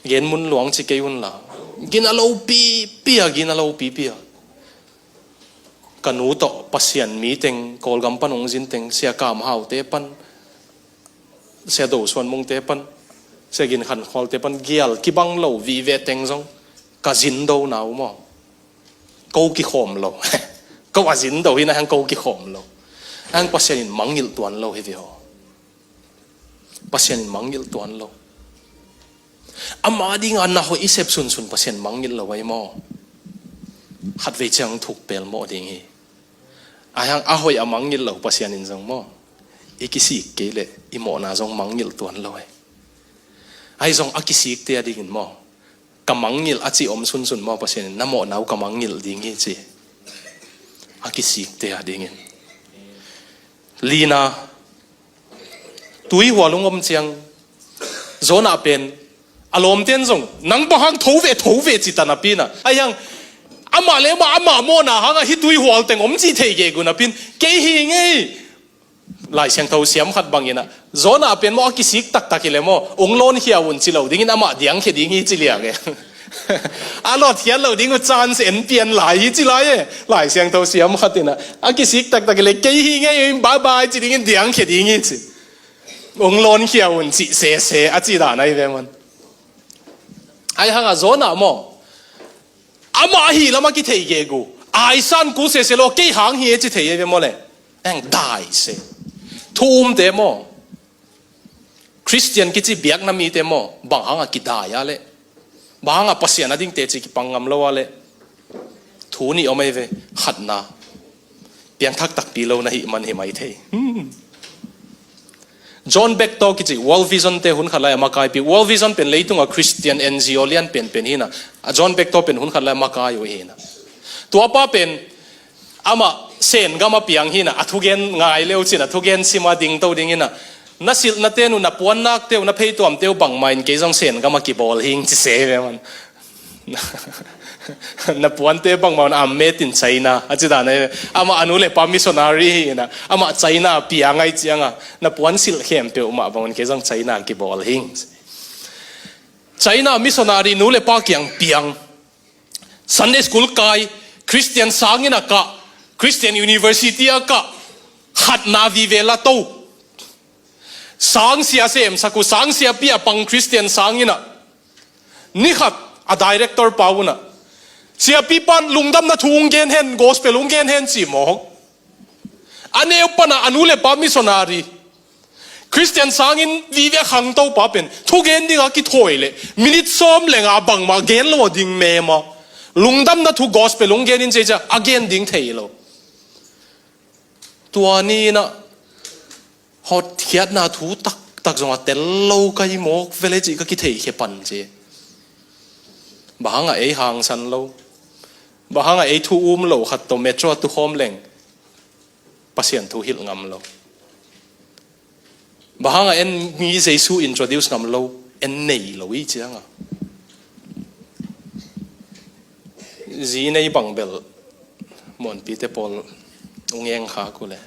Gen mun luang ci kei un la. Gina lo pipi a, gina lo pipi a. Ka nu tawh Pasian mi teng, Kawlgam pan hong zin teng, Sia Kam Haute pan, Sia Do Suan Mungte pan, Sia Gin Khan Khualte pan gial kibang lo vive teng zong ka zin do na uh maw. Ko kikhawm lo. Ko a zin do hi na hang ko kikhawm lo. Hang Pasian in mangngilh tuan lo hi ve aw. Pasian in mangngilh tuan lo. Ama dinga na hoih i sep sunsun Pasian mangngilh lo ahi maw. Khatvei ciang thuk pelmawh ding hi. Ahi hang a hoih a mangngilh lo Pasian in zong maw, i kisik kei leh i mawhna zong mangngilh tuan lo hi. Ahi zong a kisikte a dingin maw, ka mangngilh a ci om sunsun maw, Pasian in na mawhna uh ka mangngilh ding hi ci. A kisikte a dingin. Lina, tuihual hong om ciang Jonah pen a lawmten zong nang bang hang tho ve, tho ve ci ta napi na. Ahi hang amah le amah, amah mawhna hangah hih tuihual teng om cih thei gegu napin kei hi ngei. Lai Siangtho siam khat bangin ah Jonah pen maw a kisik taktak hi le maw, hong lawnkhia un ci lo dingin amah diangkhia ding hi ci liang e. A lawtkhiat lo ding uh chance en pian lai hi ci lai e. Lai Siangtho siam khat in ah a kisik taktak hi le kei hi ngei, bye bye ci dingin diangkhia ding hi ci. Hong lawnkhia un cih sese a ci dan ahi ve maw. Ahi hangah Jonah maw, amah ahi lam a kithei gegu, aisan kul sese lo, kei hang hi e ci thei e ve maw le. Eng dai se. Thu umte maw, Khristian kici biakna mite maw, bang hangah kidai a le, bang hangah Pasian a dingte ci kipang ngam lo a le. Thu nih om ahi ve. Khatna, piangthak takpi lo na hih man hi mai thei. Hmm. John Bechtold kici World Vision te hun khat lai a makaipi. World Vision pen leitungah Khristian N G O lian penpen hi na. A John Bechtold pen hun khat lai a makai uh hi na. Tuapa pen amah Sen gam a piang hi na, a thugen ngai leu cin, a thugen sima dingto ding hi na. Na silhnate uh, na puannakte uh, na pheituamte uh bangmah in kei zong Sen gam a kibawl hing ci se ve maw. Na puante bangmah un a metin China a ci dan ahi ve. Amah a nu le pa missionary hi na, amah China a piang ahi cianga na puan silh khempeuh mah bang un kei zong China kibawl hing. China missionary nu le pa kiang piang. Sunday school kai, Christian sang inn ah kah, Christian University ah kah, khatna vive la to. Sang sia semsak uh, sang siapi a pang Christian sang inn ah. Ni khat a director pa un ah, siapi pan lungdamna thu hong gen hen, gospel hong gen hen ci mawk. A neu pan ah a nu le pa missionary. Christian sang inn vive khangto pa pen thugen ding a kithawi leh minute sawm le nga bangmah gen lo a ding mema. Lungdamna thu gospel hong gen in ci ciang a gen ding thei lo. Tua ni in ah hotkhiatna thu taktak zong a tel lo ka hi mawk vele cih ka kitheikhia pan ci. Bang hang a ei hangsan lo, bang hang a ei thu um lo khat tawh metro a tukhawm leng Pasian thu hilh ngam lo. Bang hang a en mi Jesu introduce ngam lo, en nei lo i ciang a. Zi nei bang bel muanpite pawl ung eng kha ku le.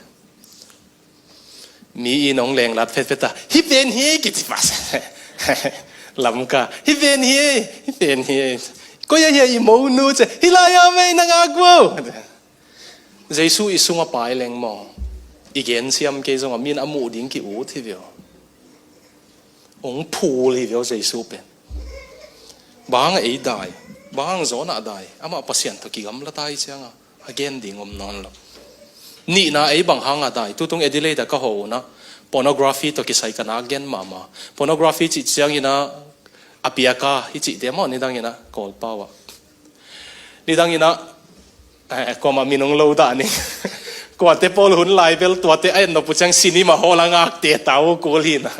Mi in hong lenglat fetfet a, hi pen hi kici pas. Lamka, hi pen hi, hi pen hi. Koi a hi a i mo nu ci, hi lai a mei na ngak vo. Jesu i sung a pai leng maw, i gen siam kei zong a min a muh ding ki ut hi vio. Hong phul hi vio Jesu pen. Bang hang a ei dai, bang hang zawn ah dai, amah Pasian tawh kigamla dai ciang a, a gen ding om nawn lo. Nihna ei bang hang a dai, tutung Adelaide ah ka hawh un ah, pornography tawh kisai ka nak gen mahmah. Pornography cih ciang in ah, a piaka, i cihte maw nidang in ah, Kawlpau ah. Nidang in ah, eh, kuamah min hong lo dah ni. Kuate pawl hun lai bel tuate a en nop uh ciang cinema hall a ngakte ta uh kul hi in ah.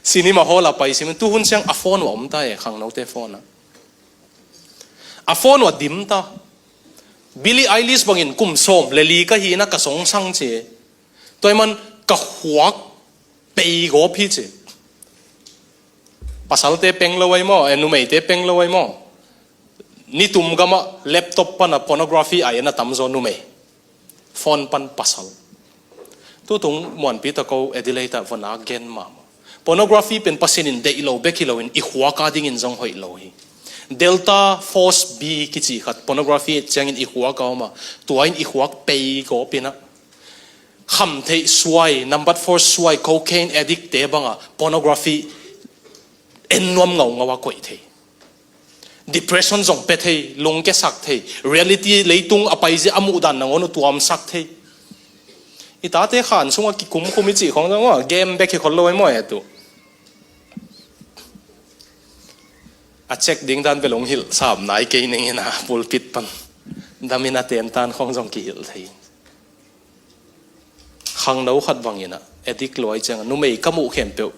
Cinema hall a pai sim, tu hun ciang a phone uh a om ta e, khangnote phone ah. A phone uh a dim ta. Billie Eilish bangin kum sawm le li ka hi in ah ka songsang ci. Tua ahih man ka khuak pei gawp hi ci. Pasalte peng lo ai maw, eh, numeite peng lo ai maw. Nitum gamah laptop pan a pornography a en a tamzaw numei. Phone pan pasal. Tutung muanpi tawh ko Adelaide ah va nak gen mahmah. Pornography pen Pasian in deih lo bek hi loin i khuak a dingin zong hoih lo hi. Delta Force B kici khat pornography ciangin i khuak a om a, tua in i khuak pei gawp in ah. Khamtheih suai, number four suai, cocaine addict te bang a pornography en nuam ngaungau a koih thei. Depression zong pia thei, lungkiasak thei, reality leitung a paizia a muhdan nangawn uh tuamsak thei. I tate khan sungah kikumkum i cih khong zong maw, game bek hi khol lo ai maw e tu. A check ding dan bel hong hilh sam nai kei ning in ah, pulpit pan. Dam in a tentan khong zong kihilh thei. Khangno khat bangin ah, addict luai ciang a, numei ka muh khempeuh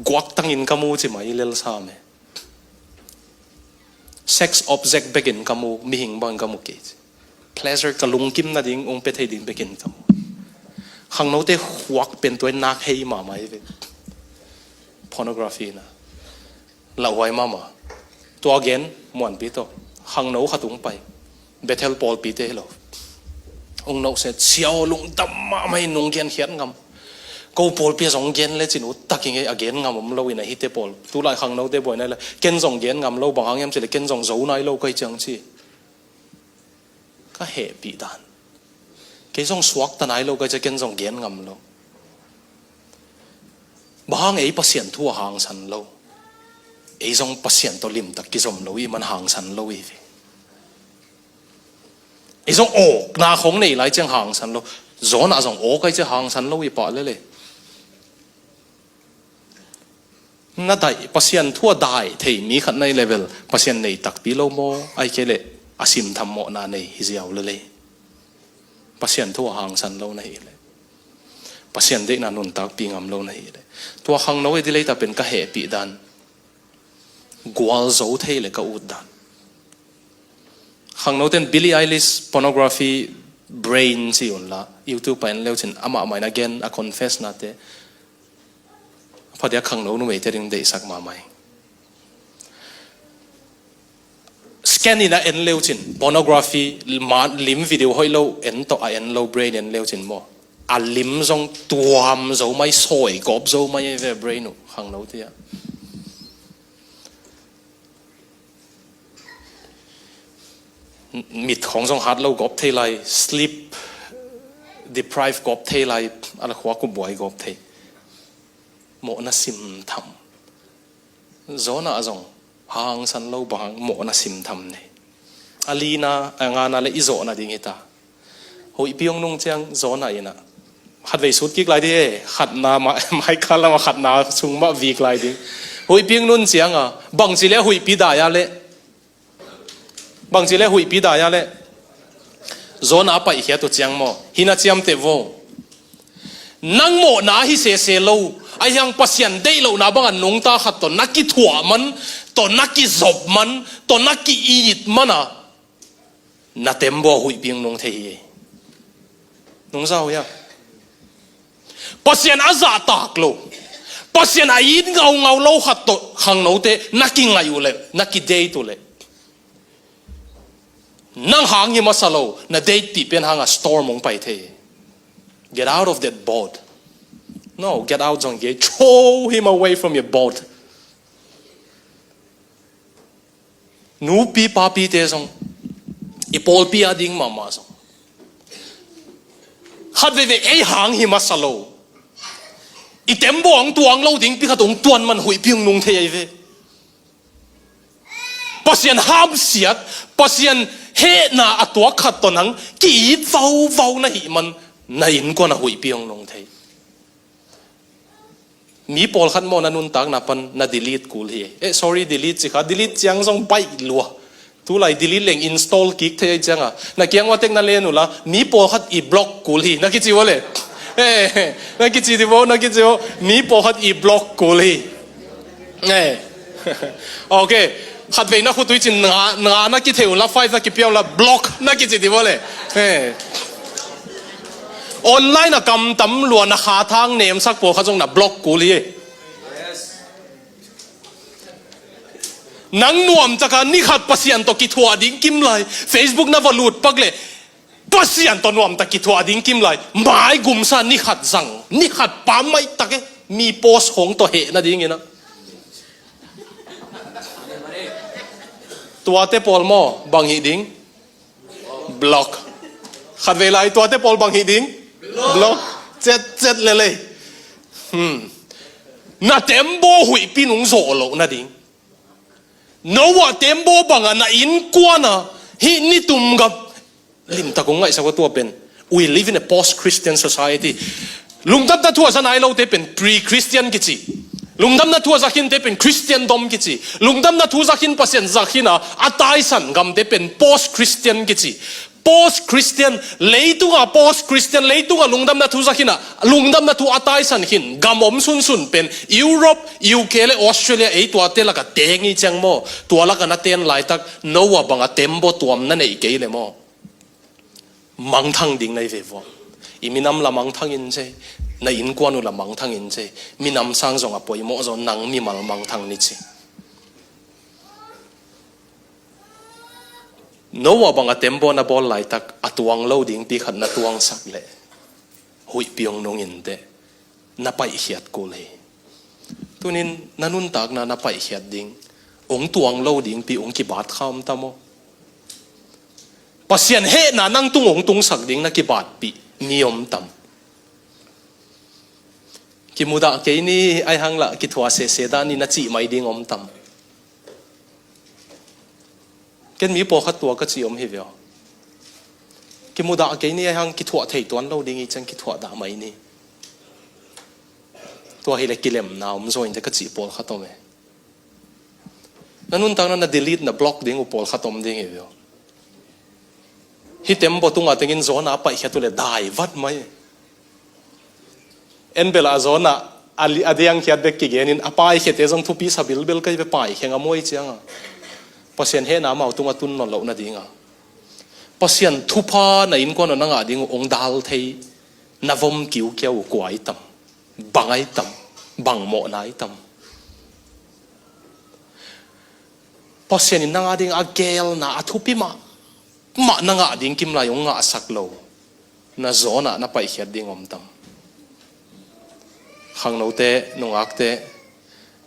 guaktangin ka mu ci mai lel sam e. Sex object bekin ka mu, mihing bangin ka mu kei ci. Pleasure ka lungkim nading, hong pia thei ding bekin ka mu. Khangnote khuak pen tua in nak hei mahmah hi ve. Pornography in ah. Lauhuai mahmah. Tua gen, muanpi tawh. Khangno khat hong pai. Bethel pawlpite hi lo. Hong nohset, sia aw lungdam mahmah in nong genkhiat ngam. Ko pawlpi ah zong gen lecin ut tak hi ngei a gen ngam om lo in ah hihte pawl. Tulai khangnote buai nai la. Ken zong gen ngam lo bang hang hiam cih leh ken zong zo nai lo ka hi ciang ci. Ka hehpih dan. Kei zong suakta nai lo ka hi ciang ken zong gen ngam lo. Bang hang ei Pasian thu a hangsan lo. Ei zong Pasian tawh limtak kizom lo i man hangsan lo i ve. Ei zong awkna khong nei lai ciang hangsan lo. Zawn ah zong awk ai ciang hangsan lo i pah lele. Na daih, Pasian thu a daih thei mi khat na hih leh bel Pasian nei takpi lo maw, ahih kei leh a simtham mawhna nei hi ziau lele. Pasian thu a hangsan lo na hih leh, Pasian deihna nuntakpih ngam lo na hih leh, tua khangno Adelaide ah pen ka hehpih dan, gualzo thei leh ka ut dan. Khangnote'n Billie Eilish pornography brain ci un la, YouTube ah en leu cin amah mah in a gen, a confess nate. Phadia khangno numeite ding deihsak mahmah hi. Scan in a en leu cin, pornography, ma-, lim video hoih lo en tawh a en lo, brain en leu cin maw, a lim zong tuam zo mai, sawi gawp zo mai ve brain uh, khangno tia. Mit khawng zong hat lo gawp thei lai, sleep deprive gawp thei lai, a la khua kubuai gawp thei. Mawhna simtham. Jonah zong hangsan lo bang mawhna simtham nei. A lina, a ngana le i zawhna ding hi ta. Huihpi hong nung ciang Jonah in ah, khatvei sut kik lai ding e, khatna ma-, maika lama khatna sung mah vik lai ding. Huihpi hong nun ciang a, bangci le huihpi dai a le, bangci le huihpi dai a le, Jonah a paihkhiat uh ciang maw, hi na ciamteh vo. Nang mawhna ahi sese lo, ahi hang Pasian deih lohna banga nungta khat tawh na kithuah man, tawh na kizop man, tawh na ki-it man a, na tembaw huihpi hong nung thei hi. Nung za uh hia? Pasian a zahtak lo, Pasian a it ngaungau lo khat tawh khangnote na kingaih uh leh, na kidate uh leh, nang hang hi masa lo, na date pih pen hanga storm hong pai thei. Get out of that boat. No, get out zong hi kei, throw him away from your boat. Nupi papite zong, i pawlpi a ding mahmah zong, khat veivei ei hang hi masa lo, i tembaw hong tuang lo ding pi khat hong tuan man huihpi hong nung thei ahi ve. Pasian hamsiat, Pasian hehna a tuak khat tawh nang ki-it vauvau na hih man, na innkuan a huihpi hong nung thei. Mi pawlkhat maw na nuntakna pan na delete kul hi. Eh, sorry, delete ci kha. Delete ciang zong baih lua. Tulai delete leng install kik thei ahi cianga, na kiang ua tek na len uh la, mi pawlkhat i block kul hi. Na kici uh a le? Eh, na kici di bo, na kici uh. Mi pawlkhat i block kul hi. Eh. Ok. Khatvei na khutui cin nga, nga na kithei uh la, five na kipia uh la, block na kici di bo le. Eh. Online a kamtam lua na kha thang nemsak pawlkhat zong na block kul hi. Nang nuamtaka nikhat Pasian tawh kithuah ding kim lai, Facebook na va lut pak le, Pasian tawh nuamtak kithuah ding kim lai, maigumsa nikhat zang, nikhat pam maitake, mi post khong tawh heh nadingin ah. Tuate pawl maw, bang hih ding? Block. Khatvei lai tuate pawl bang hih ding? Block. Cet, cet lelei. Hmm. Na tembaw huihpi nung zawh loh nading. Noah tembaw banga na innkuana hih nitum gam limtak hong ngaihsak uh a tua pen. We live in a post-Christian society. Lungdamna thu a za nai lote pen pre-Christian kici. Lungdamna thu a za khinte pen Christendom kici. Lungdamna thu za khin, Pasian za khin a, a taisan gamte pen post-Christian kici. Post-Christian, leitunga post-Christian, leitunga lungdamna thu za khin a, lungdamna thu a taisan khin gam om sunsun pen Europe, U K le Australia, ei tuate laka teng hi ciang maw. Tua laka na ten laitak Noah banga tembaw tuam na neih kei le maw, mangthang ding na hi ve vua. I minam la mangthang in cei, na innkuan uh la mangthang in cei. Minam sang zong a poimawh zaw, nang mimal mangthang ni ci. Noah banga tembaw na bawl laitak a tuang lo dingpi khat na tuangsak leh, huihpi hong nung inteh, na paihkhiat kul hi. Tunin na nuntakna na paihkhiat ding, hong tuang lo dingpi hong kibat kha om tam aw. Pasian hehna nang tung hong tungsak ding na kibatpih mi om tam. Kimudah kei ni, aihang lah kithuah sehseh dah ni na cih mai ding om tam. Ken mi pawlkhat tua ka cih om hi ve aw. Kimudah kei ni, aihang kithuah thei tuan lo ding hi ciang kithuah dah mai ni. Tua hileh kilemna om zaw inteh ka cih pawlkhat om e. Na nuntakna na delete na block ding uh pawlkhat om ding hi ve aw. Hih tembaw tunga tengin Jonah a paihkhiat uh leh dai vat mai. En bel a Jonah a li-, a diangkhiat bek kigenin a paikhiate zong thupi sa bilbel kei ve, paikhia ngam uh ahi cianga. Pasian hehna amau tunga tun nawn loh nadinga. Pasian thupha na innkuan uh na ngah ding uh hong dal thei na vom kiukiau uh kua ahi tam. Bang ahi tam. Bang mawhna ahi tam. Pasian in nang a ding a geelna a thupi mah mah na ngah ding kim lai hong ngahsak lo, na Jonah na paihkhiat ding om tam. Khangnote, nungakte,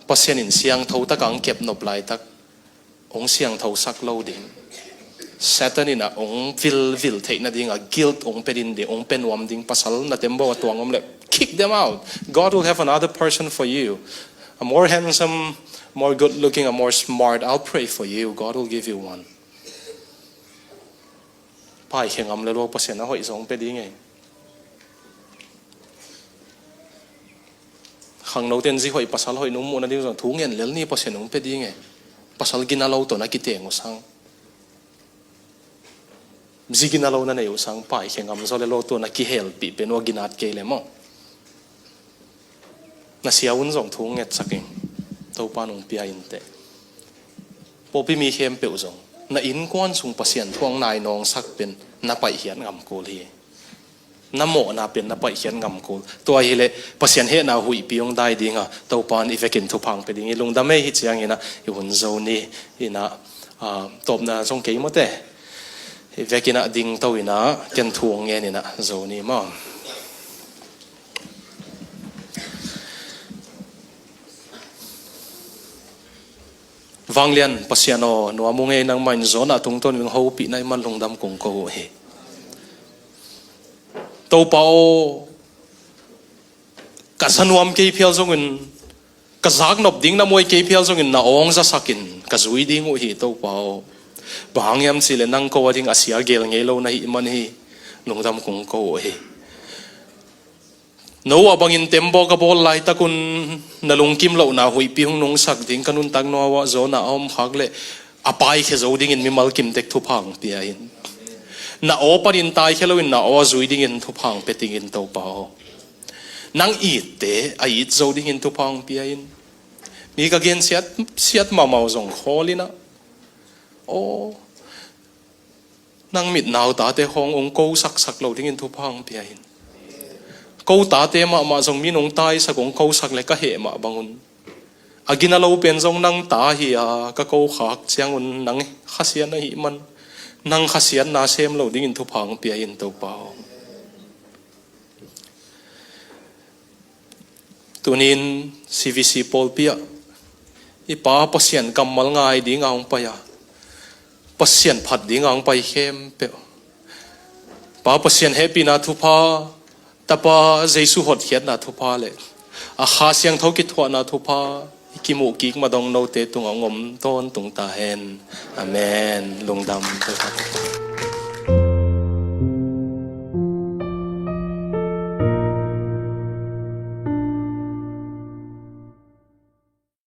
Pasian in siangtho taka hong kepnop laitak hong siangthosak lo ding. Satan in a hong vilvil theih nading a guilt hong pia ding, hong pia nuam ding, pasal na tembaw a tuang om leh, kick them out. God will have another person for you. A more handsome, more good looking, a more smart. I'll pray for you. God will give you one. Paikhia ngam le lo Pasian a hoih zong pia ding ei. Khangnote in zi hoih pasal hoih nung muh nading zong thu ngen lel ni, Pasian hong pia ding ei. Pasal gina lo tawh na kiteng uh sang, zi gina lo na nei uh sang, paikhia ngam zaw le lo tua na kihelpih pen uh a ginat kei le maw. Na sia un zong thu ngetsak ing, Topa nung pia inteh. Pawlpi mi khempeuh zong na innkuan sung Pasian thu hong nai nawngsak pen na paihkhiat ngam kul hi. Na mawhna pen na paihkhiat ngam kul. Tua hileh Pasian hehna huihpi hong dai dinga Topa in i vekin thupha hong pia ding hi. Lungdam ei, hi ciangin ah i hun zo ni. Inah, ah, tawpna zong kei mawte. I vekin ah dingto inah ken thu hong ngen inah zo ni maw. Vanglian Pasian aw, nuam ung ei, nangmah in Jonah tungtawn in hong hopih na hih man lungdam kong ko uh hi. Topa aw, ka sa nuam kei phial zongin, ka zaknop ding na muai kei phial zongin na aw hong zasakin ka zui ding uh hi, Topa aw. Bang hang hiam cihleh nang ko a ding a sia gel ngei lo na hih man hi, lungdam kong ko uh hi. Noah bangin tembaw ka bawl laitakun na lungkim lohna huihpi hong nungsak ding ka nuntak nuau-ah Jonah a om khak leh a paikhia zo dingin mimal kim tek thupha hong pia in. Na aw panin taikhia loin na aw a zui dingin thupha hong pia dingin, Topa aw. Nang itte a it zo dingin thupha hong pia in. Mi ka gen siat, siat mahmah uh zong khawl inah, aw, nang mit nau tate khawng hong kosaksak lo dingin thupha hong pia in. Ko tate mahmah zong min hong taisak, hong kosak le ka heh mah bangun, a gina lo pen zong nang ta hi-a ka kokhak ciangun nang khasiat na hih man, nang khasiatna sem lo dingin thupha hong pia in, Topa aw. Tunin C V C pawlpi ah i Pa Pasian kammal ngai dinga hong pai a, Pasian phat dinga hong pai khempeuh, Pa Pasian hehpihna thupha, Tapa Jesu hotkhiatna thupha le a Kha Siangtho kithuahna thupha i kimuh kik madong note tungah hong om tawntung ta hen. Amen. Lungdam.